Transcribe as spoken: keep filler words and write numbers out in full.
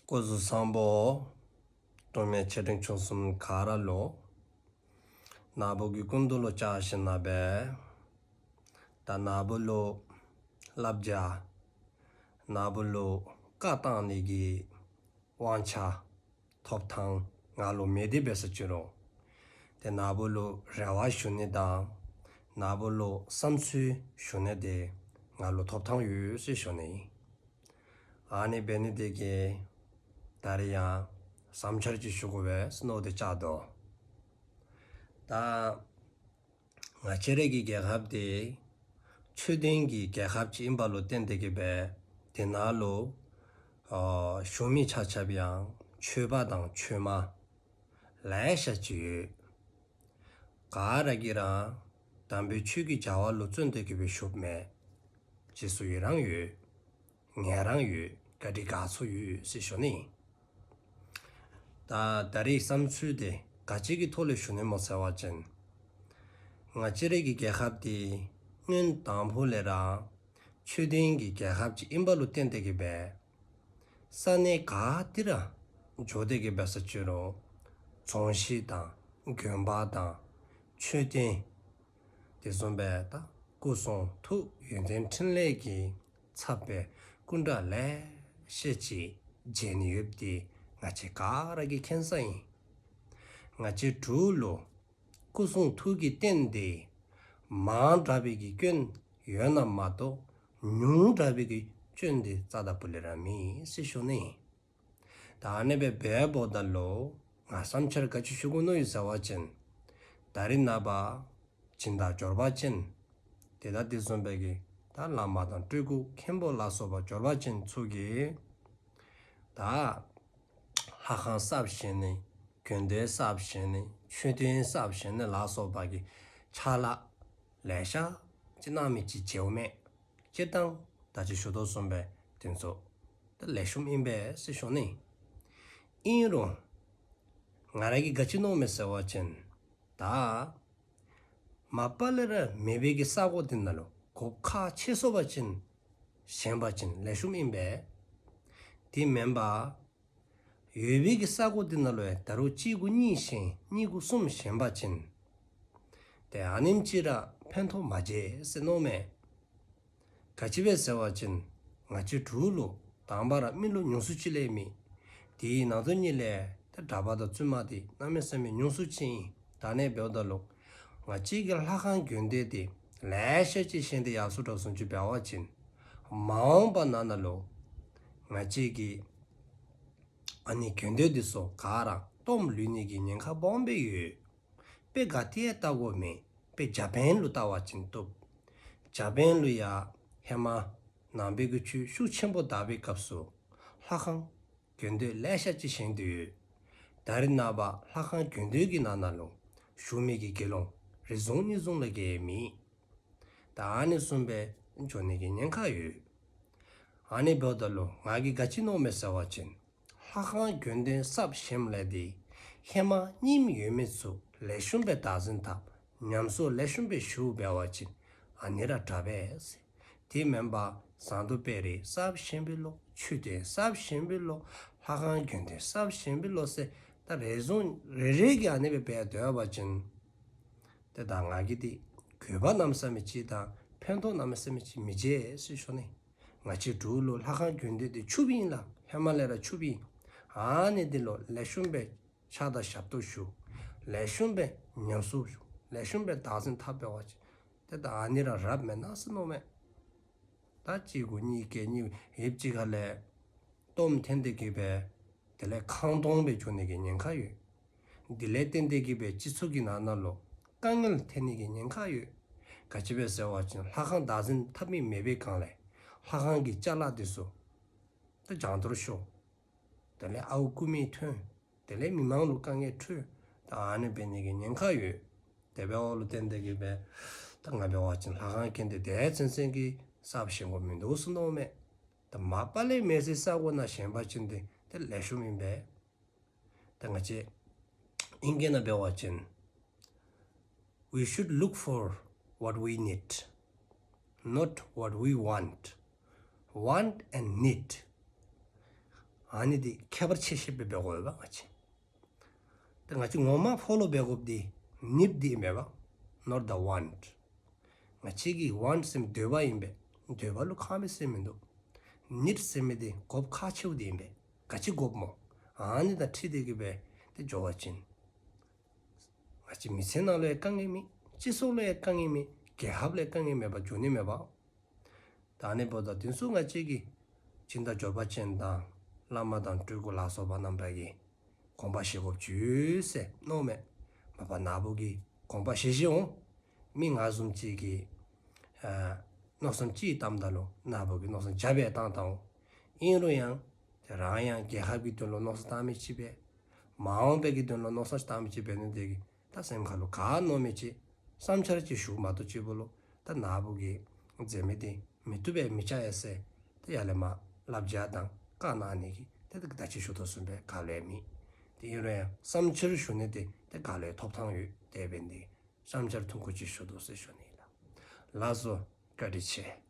སྐུ་གཟུགས་བཟང་པོ། གྲོགས་མི་ཆེ་འབྲིང་ཆུང་གསུམ་ག་ར་ལུ། ན་བུ་གི་སྐུ་མདུན་ལུ་བཅར་ཞིནམ་ལས། ད་ན་བུ་ལུ་བསླབ་བྱ། ན་བུ་ལུ་བཀའ་བཏང་ནི་གི་དབང་ཆ་ཐོབ་ཐང་ང་ལུ་མེད་དེ་འབད་ས་ཅི་རུང་། ཏེ་ན་བུ་ལུ་རེ་བ་ཞུ་ནི་དང་། ན་བུ་ལུ་བསམ་ཚུལ་ཞུ་ནི་དེ་ང་ལུ་ཐོབ་ཐང་ཡོད་ཟེར་ཞུ་ནི། ཨ་ནི་འབད་ནི་དེ་གིས་ད་རིས་ཡང་བསམ་འཆར་ཅིག་ཞུ་དགོ་པས་ཟེར་མནོ་སྟེ་བཅར་དོ། ད་ང་བཅས་ར་གི་རྒྱལ་ཁབ་དེ་ཆོས་ལྡན་གྱི་རྒྱལ་ཁབ་ཅིག་ཨིནམ་ལུ་བརྟེན་ཏེ་གིས་འབད་དེ་ནང་ལུ་ཨ་བཞུགས་མི་ཆ་ཁྱབ་ཡང་ཆོསཔ་དང་ཆོསམ་ལེ་ཤ་ཅིག་ཡོད། ག་ར་གིས་ར་དམ་པའི་ཆོས་ཀྱི་བྱ་བ་ལུ་བརྩོན་ཏེ་གིས་འབད་བཞུགསཔ་མས། རྗེས་སུ་ཡི་རང་ཡོད། ངལ་རངས་ཡོད། བཀའ་དྲིན་དགའ་ཚོར་ཡོད་ཟེར་ཞུ་ནི། ད་ད་རིས་བསམ་ཚུལ་དེ་ག་ཅི་གི་ཐོག་ལས་ཞུ་ནི་སྨོ་ཟེར་བ་ཅིན། ང་བཅས་ར་གི་རྒྱལ་ཁབ་དེ་སྔོན་དང་པོ་ལས་ར་ཆོས་ལྡན་གྱི་རྒྱལ་ཁབ་ཅིག་ཨིནམ་ལུ་བརྟེན་ཏེ་གིས་འབད་ས་གནས་ག་ཏེ་ར་འགྱོ་སྟེ་གིས་འབད་ས་ཅི་རུང་རྫོང་གཞིས་དང་དགོན་པ་དང་མཆོད་རྟེན། དེ་བཟུམ་སྦེ་ད་སྐུ་གསུང་ཐུགས་ཡོན་ཏན་ཕྲིན་ལས་ཀྱི་ཚབ་སྦེ་སྐུ་འདྲ་ལེ་ཤ་ཅིག་མཇལ་ནི་ཡོདཔ་དེ་ང་བཅས་ག་ར་གིས་མཁྱེན་ས་ཨིན། ང་བཅས་འབྲུག་ལུ་སྐུ་གསུང་ཐུགས་ཀྱི་རྟེན་དེ་མང་དྲགས་པའི་གི་སྐྱོན་ཡོད་ན་མ་གཏོགས་ཉུང་དྲགས་པའི་གི་སྐྱོན་དེ་རྩ་དང་པོ་ལས་ར་མེད་ཟེར་ཞུ་ནི། ད་ཨ་ནི་སྦེ་འབདཝ་ད་ལུ་ང་བསམ་འཆར་ག་ཅི་ཞུ་དགོ་མནོ་ཡི་ཟེར་བ་ཅིན། ད་རིས་ནངས་པ་སྦྱིན་བདག་འབྱོར་པ་ཅན། དེ་དང་དེ་བཟུམ་སྦེ་གི་ད་བླ་མ་དང་སྤྲུལ་སྐུ་མཁན་པོ་ལ་སོགས་པ་འབྱོར་པ་ཅན་ཚུ་གིས་ད་ལྷ་ཁང་གསརཔ་བཞེངས་ནི། དགོན་སྡེ་གསརཔ་བཞེངས་ནི། མཆོད་རྟེན་གསརཔ་བཞེངས་ནི་ལ་སོགས་པ་གི་ཕྱག་ལཱ་ལེ་ཤ་ཅིག་གནང་མི་ཅིག་མཇལཝ་མས། སྤྱིར་བཏང་ད་ཅི་ཞུ་དོ་བཟུམ་སྦེ་དེ་ཚུ་ད་ལེགས་ཤོམ་ཨིན་པས་ཟེར་ཞུ་ནི། ཨིན་རུང་ང་ར་གིས་ག་ཅི་མནོཝ་མས་ཟེར་བ་ཅིན། ད་མ་པ་ལས་ར་མེད་པའི་གི་ས་གོ་དེ་ནང་ལུ་གོ་ཁག་ཆེ་སོང་པ་ཅིན་བཞེངས་པ་ཅིན་ལེགས་ཤོམ་ཨིན་པས། དེ་མེན་པར་ཡོད་པའི་གི་ས་གོ་དེ་ནང་ལུ་ཡང་ད་རུང་གཅིག་གུ་གཉིས་བཞེངས་གཉིས་གུ་གསུམ་བཞེངས་པ་ཅིན་ཏེ་ཨ་ནེམ་ཅིག་ར་ཕན་ཐོགས་མ་མཇལ་ཟེར་མནོཝ་མས། ག་ཅི་སྦེ་ཟེར་བ་ཅིན་ང་བཅས་འབྲུག་ལུ་དང་པ་ར་མི་ལོ་ཉུང་སུ་ཅིག་ལས་མེད། དེའི་ནང་དོན་ཉིད་ལས་ཏེ་གྲྭ་པ་དང་བཙུན་མ་དེ་གནམ་མེད་ས་མེད་ཉུང་སུ་ཅིག་ཨིན། ད་ཨ་ནི་འབདཝ་ད་ལུ་ང་བཅས་ཀྱི་ལྷ་ཁང་དགོན་སྡེ་དེ་ལེ་ཤ་ཅིག་བཞེངས་ཏེ་ཡར་སོང་དྲགས་སོང་ཅིག་འབད་བ་ཅིན་མ་འོངས་པ་ནང་ན་ལུ་ང་བཅས་ཀྱི་ཨ་ནི་དགོན་སྡེ་དེ་ཚུ་ག་ར་སྟོངམ་ལུས་ནི་གི་ཉེན་ཁ་སྦོམ་སྦེ་ཡོད། དཔེ་ག་ཏེ་ཡང་བལྟ་དགོཔ་མེད། དཔེ་ཇ་པཱན་ལུ་བལྟ་བ་ཅིན་བཏུབ། ཇ་པཱན་ལུ་ཡང་ཧེ་མ་ནང་པའི་གི་ཆོས་ཤུགས་ཆེན་པོ་དར་བའི་སྐབས་སུ་ལྷ་ཁང་དགོན་སྡེ་ལེ་ཤ་ཅིག་བཞེངས་ཏེ་ཡོད། ད་རིས་ནངས་པ་ལྷ་ཁང་དགོན་སྡེ་གི་ནང་ན་ལུ་བཞུགས་མི་གི་དགེ་སློང་རེ་ཟུང་གཉིས་ཟུང་ལས་བརྒལ་མེད། ད་ཨ་ནི་བཟུམ་སྦེ་འགྱོ་ནི་གི་ཉེན་ཁ་ཡོད། ཨ་ནི་འབདཝ་ད་ལུ་ང་གིས་ག་ཅི་མནོཝ་མས་ཟེར་བ་ཅིན་ལྷ་ཁང་དགོན་སྡེ་གསརཔ་བཞེངསམ་ལས་དེ་ཧེ་མ་རྙིངམ་ཡོད་མི་ཚུ་ལེགས་ཤོམ་སྦེ་བདག་འཛིན་འཐབ། ཉམས་གསོ་ལེགས་ཤོམ་སྦེ་ཞུ་འབད་བ་ཅིན་ཨ་ནི་ར་དྲག་པས་ཟེར། དེ་མེན་པར་ཟངས་མདོག་དཔལ་རི་གསརཔ་བཞེངས་པས་ལོ། མཆོད་རྟེན་གསརཔ་བཞེངས་པས་ལོ། ལྷ་ཁང་དགོན་སྡེ་གསརཔ་བཞེངས་པས་ལོ་ཟེར་ད་རེ་ཟུང་རེ་རེ་གིས་ཨ་ནི་སྦེ་འབད་སྡོད་པ་ཅིན་ཏེ་ད་ང་གིས་དེ་དགོས་པ་གནམ་མེད་ས་མེད་ཅིག་དང་ཕན་ཐོགས་གནམ་མེད་ས་མེད་ཅིག་མི་མཇལ་ཟེར་ཞུ་ནི། ང་བཅས་འབྲུག་ལུ་ལྷ་ཁང་དགོན་སྡེ་དེ་ཕྱུགཔ་ཨིན་ལགས། ཧེ་མ་ལས་ར་ཕྱུགཔ་ཨིན། ཨ་ནི་དེ་ལུ་ལེགས་ཤོམ་སྦེ་ཕྱག་དང་ཞབས་ཏོག་ཞུ། ལེགས་ཤོམ་སྦེ་ཉམས་གསོ་ཞུ། ལེགས་ཤོམ་སྦེ་བདག་འཛིན་འཐབ་འབད་བ་ཅིན་ཏེ་ད་ཨ་ནི་ར་རབ་མེན་ན་ཟེར་མནོཝ་མས། ད་གཅིག་གུ་གཉིས་བཀལ་གཉིས་ཡུདཔ་ཅིག་ཁ་ལས་སྟོངམ་ཐོན་ཏེ་གིས་སྦེ་དེ་ལས་ཁང་སྟོང་སྦེ་འགྱོ་ནི་གི་ཉེན་ཁ་ཡོད། དེ་ལས་བརྟེན་ཏེ་གིས་སྦེ་སྤྱི་ཚོགས་ཀྱི་ནང་ན་ལུ་དཀའ་ངལ་ཐོན་ནི་གི་ཉེན་ཁ་ཡོད། ག་ཅི་སྦེ་ཟེར་བ་ཅིན་ལྷ་ཁང་བདག་འཛིན་འཐབ་མི་མེད་པའི་སྒང་ལས་ལྷ་ཁང་གི་ཅ་ལ་དེ་ཚུ་ད་བྱང་གཏོར་ཤོར། དེ་ལས་ཨརཝ་རྐུ་མི་ཐོན། དེ་ལས་མི་མང་ལུ་དཀའ་ངལ་འཕྲད། ད་ཨ་ནི་འབད་ནི་གི་ཉེན་ཁ་ཡོད། དེ་འབདཝ་ལུ་བརྟེན་ཏེ་གིས་སྦེ་ད་ང་འབད་བ་ཅིན་ལྷ་ཁང་དགོན་སྡེ་དེ་ཚུན་ཚོད་ཀྱི་གསརཔ་བཞེངས་དགོཔ་མིན་འདུག་ཟེར་མནོཝ་མས། ད་མ་པ་ལས་མེད་སའི་ས་གོ་ནང་བཞེངས་པ་ཅིན་དེ་ཏེ་ལེགས་ཤོམ་ཨིན་པས། ད་ང་བཅས་ཨིང་སྐད་ནང་འབད་བ་ཅིན་we should look for what we need, not what we want. Want and need. ཨ་ནི་འདི་ཁྱད་པར་ཕྱེ་ཤེས་པའི་འབད་དགོ་པས་ང་བཅས། ཏེ་ང་བཅས་ངོ་མ་ཕོ་ལོ་འབད་དགོཔ་འདི་ནིཌ་འདི་ཨིན་པས་པ། not the want. ང་བཅས་ཀྱི་ཝནཊ་ཟེར་མི་འདོད་པ་ཨིན་པས། འདོད་པ་ལུ་ཁག་མེད་ཟེར་མིན་འདུག། ནིཌ་ཟེར་མི་འདི་དགོཔ་ཁག་ཆེཝ་འདི་ཨིན་པས། ག་ཅི་དགོཔ་སྨོ། ཨ་ནི་དང་འཁྲིལ་ཏེ་གི་སྦེ་ཏེ་འགྱོ་བ་ཅིན། ང་བཅས་མི་ཚེ་ནང་ལུ་ཡང་དཀའ་ངལ་མེད། སྤྱི་ཚོགས་ལུ་ཡང་དཀའ་ངལ་མེད། རྒྱལ་ཁབ་ལུ་ཡང་དཀའ་ངལ་མེདཔ་འགྱོ་ནི་མས་པ། ད་ཨ་ནི་འབདཝ་ད་དེ་ཚུ་ང་བཅས་ཀྱིས་སྦྱིན་བདག་འབྱོར་པ་ཅན་དང་བླ་མ་དང་སྤྲུལ་སྐུ་ལ་སོགས་པ་རྣམ་པ་གིས་དགོངས་པ་བཞེས་དགོཔ་ཅིག་ཡོད་ཟེར་མནོཝ་མས། མ་པ་ནཱ་བུ་གིས་དགོངས་པ་བཞེས་བཞེསཔ་འོང་། མི་ང་བཟུམ་ཅིག་གིས་ཨ་མནོ་བསམ་ཅིག་བཏངམ་ད་ལུ་ནཱ་བུ་གིས་མནོ་བསམ་བརྒྱ་སྦེ་བཏང་བཏངམ་འོང་། ཨིན་རུང་ཡང་ཏེ་རང་ཡང་རྒྱལ་ཁབ་ཀྱི་དོན་ལུ་མནོ་བསམ་བཏང་མི་ཅིག་སྦེ་མ་འོངས་པའི་གི་དོན་ལུ་མནོ་བསམ་བཏང་མི་ཅིག་འབད་ནི་དེ་གིས་ད་སེམས་ཁ་ལུ་ག་མནོ་མི་ཅིག་བསམ་འཆར་ཅིག་ཞུ་མ་གཏོགས་ཅིག་པོ་ལུ་ད་ནཱ་བུ་གིས་མཛད་མི་འདི་མི་བཏུབ་པས་མི་བྱ་ཡ་ཟེར་ཏེ་ཡར་ལས་མར་བསླབ་བྱ་དང་བཀའ་གནང་ནི་གི་ཏེ་ད་ཅི་ཞུ་དོ་བཟུམ་སྦེ་ག་ལུ་ཡང་མེད། ཏེ་ཨིན་རུང་ཡང་བསམ་འཆར་ཞུ་ནི་འདི་ཏེ་ག་ལུ་ཡང་ཐོབ་ཐང་ཡོད། དེ་འབད་ནི་དེ་གིས་བསམ་འཆར་ཐུང་ཀུ་ཅིག་ཞུ་དོ་ཟེར་ཞུ་ནི་ལགས། ལགས་སོ། བཀའ་དྲིན་ཆེ།